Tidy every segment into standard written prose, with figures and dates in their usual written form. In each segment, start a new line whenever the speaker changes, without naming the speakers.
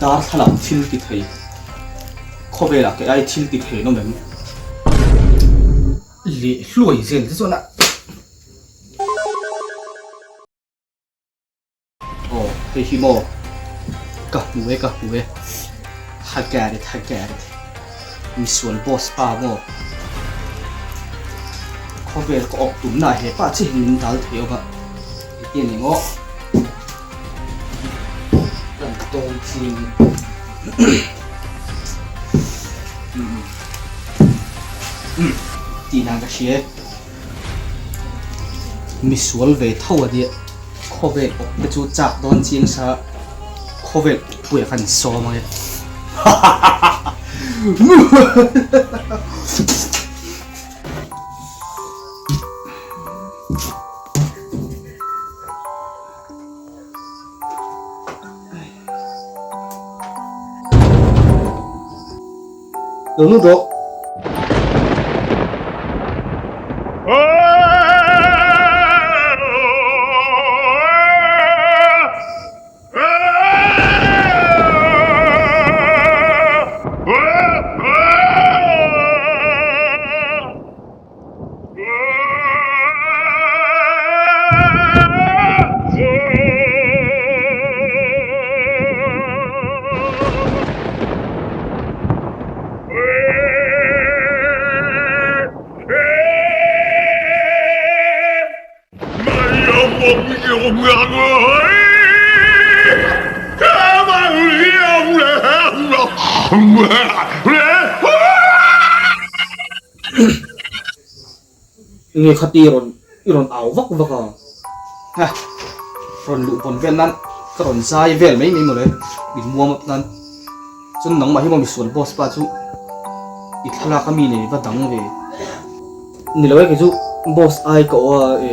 Darthlalang thil ti thei khawvelah kei ai thil ti thei an awm em? Leh hluai zel te chuan a. Aw hei hi maw ka hmu e ka hmu e I got it I got it misual boss pa maw khawvel ka awk tum na he pa chi hian min dal thei awm a engtin ni maw kan tawng ching tih dan ka hria e. Misual ve tho a nia, khawvel awp te chu chak dawn chiang sa, khawvel awppuia khan sawm ang e. Lo lut rawh. Nge khati i rawn i rawn au vak vak a? Ha, rawn luh vawn vel nan ka rawn zai vel mai mai mawle, min muam up nan. Chuan nangmah hi maw misual boss pa chu i thlalak a mi nei va dang ve. Ni lo e kei chu boss ai ka aw a e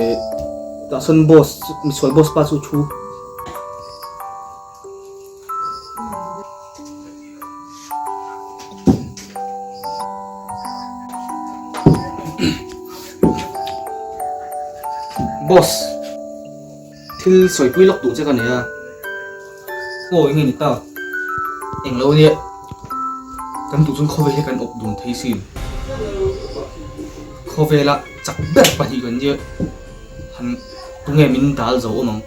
tah sawn boss misual boss pa chu thu. Boss, thil sawipui lawk duh che ka nei a, aw enge ni ta? Englo ania, kan duh chuan khawvel hi kan awp dun thei sin. Khawvela chak ber pahnih kan nia, han tunge min dal zo awm ang.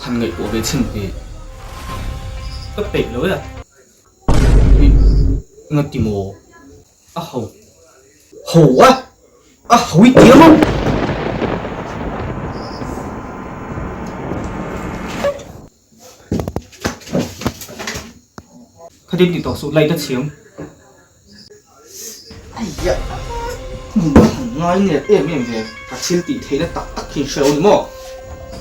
Han ngaihtuah ve chhin teh. Ka peih lo e. Ih, nga ti maw? A ho. Ho a! A ho i tia maw? Khatin ti tawh suh, light a chhiam. Aia, hmun a han ngai nep em em ve, ka thil tih theihna tak tak hi hre lo ni maw?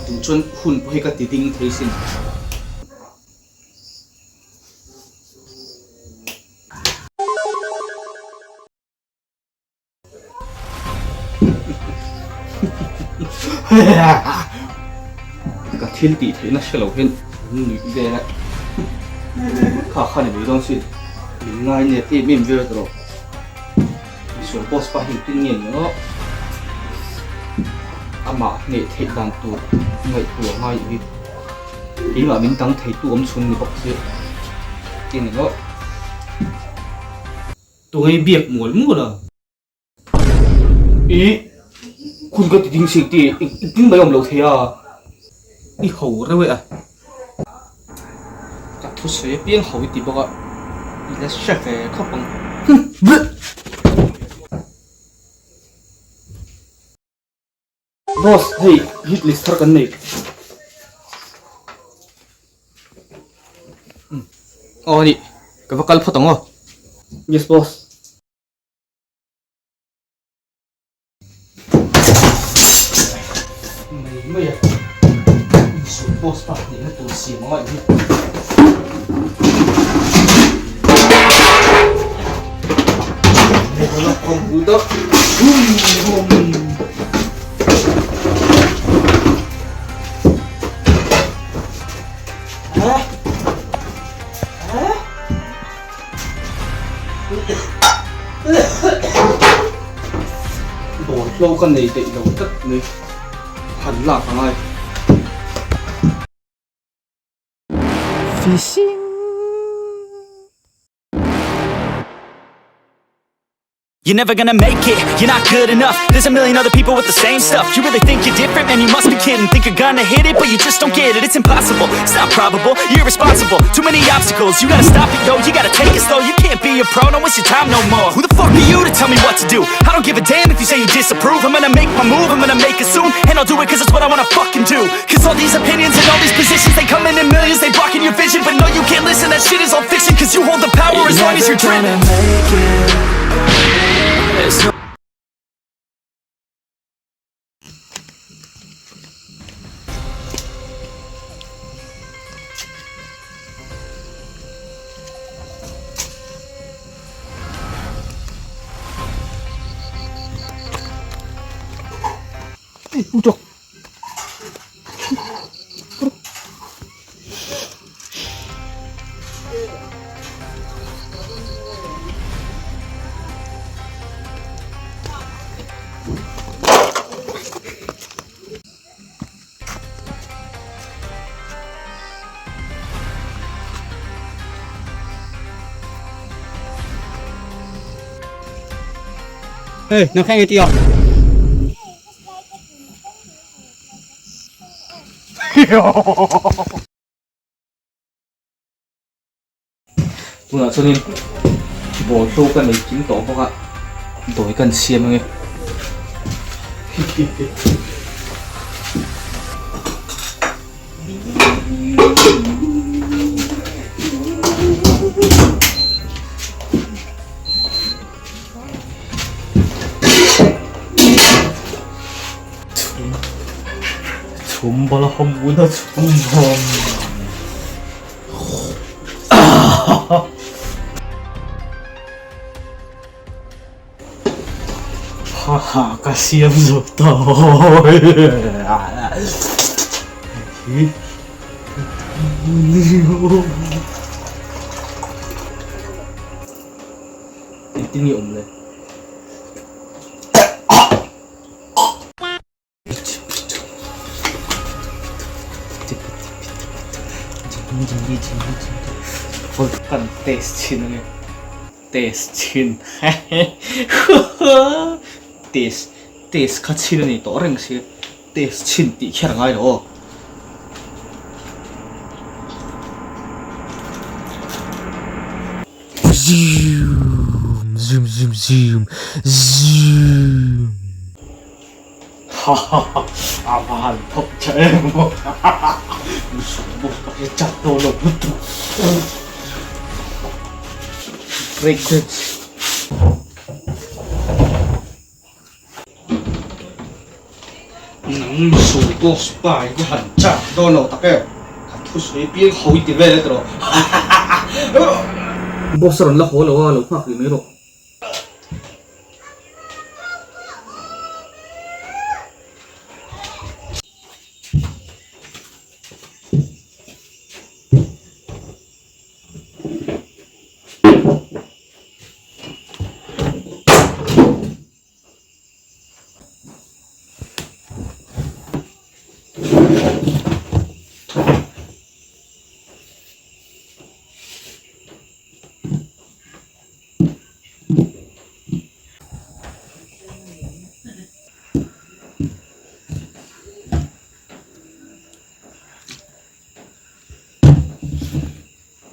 Duh chuan hun pawh hi ka ti ding thei sin. Ka thil tih theihna hre lo hian min nuih vel a, kha kha ni mai dawn sin, min ngai nep em em vel tawh. Misual boss pa hi engtin nge ni aw? Amah hneh theih dan tur ngaihtuah ngai hi keimah min dang theitu awm chhun ni bawk se engtin ni aw? Tunge biak mual mual a? I hun ka ti ding sik ti engtin mai awm lo thei a, i ho reuh e a. Ka thusawi apiang ho i ti bawk a, i la hre ve khawp ang. Boss, hei hit list thar kan nei. Aw a nih, ka va kal phawt ang aw. Yes boss. Mai mai a, insual boss pa hnehna tur siam a ngaih hi. Computer. Dawr chu Hlo ka nei daih lo tlat mai. Han lak a ngai.
Fishing.
You're never gonna make it, you're not good enough There's a million other people with the same stuff You really think you're different? Man, you must be kidding Think you're gonna hit it, but you just don't get it It's impossible, it's not probable, you're irresponsible Too many obstacles, you gotta stop it, yo You gotta take it slow, you can't be a pro Don't waste your time no more Who the fuck are you to tell me what to do? I don't give a damn if you say you disapprove I'm gonna make my move, I'm gonna make it soon And I'll do it cause it's what I wanna fucking do Cause all these opinions and all these positions They come in in millions, they blocking your vision But no, you can't listen, that shit is all fiction Cause you hold the power as long as you're driven
Hey, nang kha nge ti a?
Tunah chuanin ball hlo ka nei kim tawh bawk a, dawi ka an siam ange. Chhum bala hawm una chhum bawm. Ha ha ka siam zo ta hi. Engtin nge awm le? Kan test chhin ange test chhin test test kha chhin a ni tawh reng sia test chhin tih kher a ngai lo aw.
Zoom zoom zoom zoom zoom.
Ha ha ha a va han thawk tha em maw ha ha ha mihring bawk pawh hi chat dawn lo lutuk break dance. Nang misual boss pa hi han chat dawn lo tak em ka thusawi piang ho i ti vel e tiraw ha ha ha boss a rawn la haw lo a lo nghak rih mai rawh.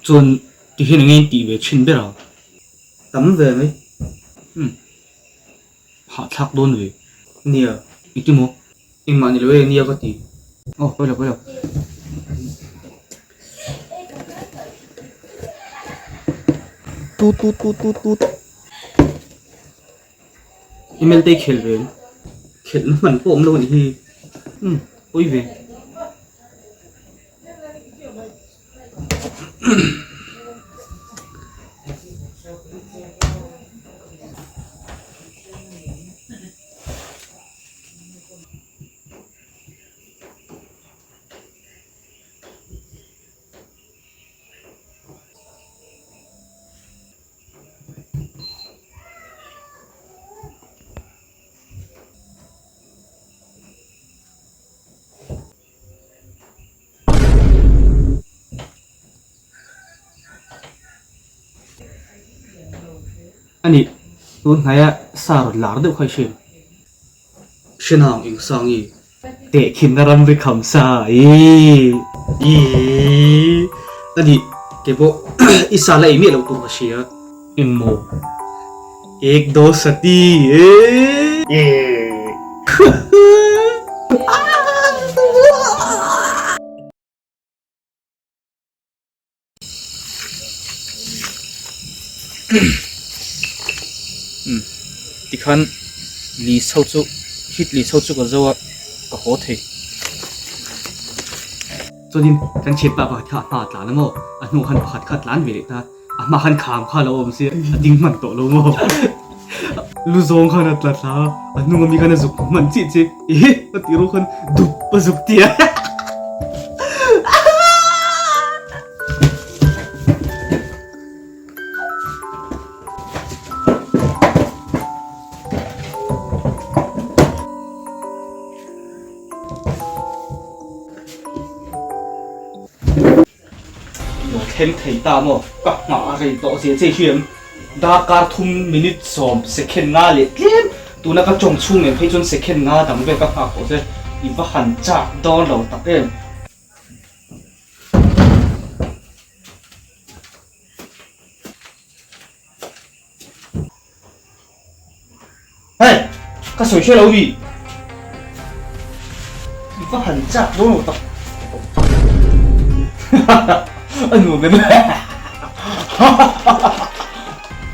Chuan ti hian enge in tih ve thin ber a? Tam ve mai. Umm. Hahthlak dawn ve. Nia, engtin maw? Engmah ni lo e, nia ka ti. Aw, pawi lo, pawi lo. Tut tut tut tut tut. Email te i khel ve em? Khelhna hman pawh awm lo a nih hi. Umm, pawi ve. Ani, tun hnaia sa rawn lar deuh kha i hriat. Hrenang eng sa nge? Tehkhinna ramri kham sa i. Ii. Ani, kei pawh i sa la ei miah loh tur ka hria. Eng maw? Ek do sati e. Tikhan list ho chu hit list ho chu ka zo a ka haw thei. Chuanin kan thianpa pakhat kha a hma a tlan a maw a hnu khan pakhat kha a tlan ve leh ta a hma khan kham kha a lo awm sia a ding hman tawh lo maw lu zawng khan a tla thla a a hnung ami khan a zuk hman chiah chiah ehe a tih rual khan dup a zuk tia. Lo thleng thei ta maw? Ka nghah a rei tawh zia che hian darkar thum minute sawm second nga leh tlem tuna ka tawng chhung nen phei chuan second nga dang vel ka nghak tawh che i va han chak dawn lo tak em. Hey! Ka sawi hre lo mi? I va han chak dawn lo tak. A nuam em?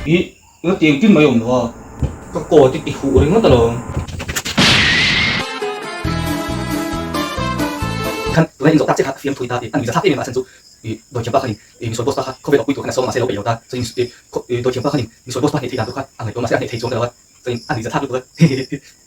Ih, nga tiang tin mai awm lo a. Ka coat i ti huh ringawt alawm. Khan tuna in zawh tak che kha ka fiam thui ta tih a nuih zathlak em em a chhan chu ih dawithiam pa khanin ih misual boss pa kha khawvel awpui tur khan a sawm a mahse lo peih lo ta chuan ih dawithiam pa khanin misual boss pa hneh thei dan tur kha a ngaihtuah mahse a hneh thei chuang ta lo a chuan a nuih zathlak lutuk a.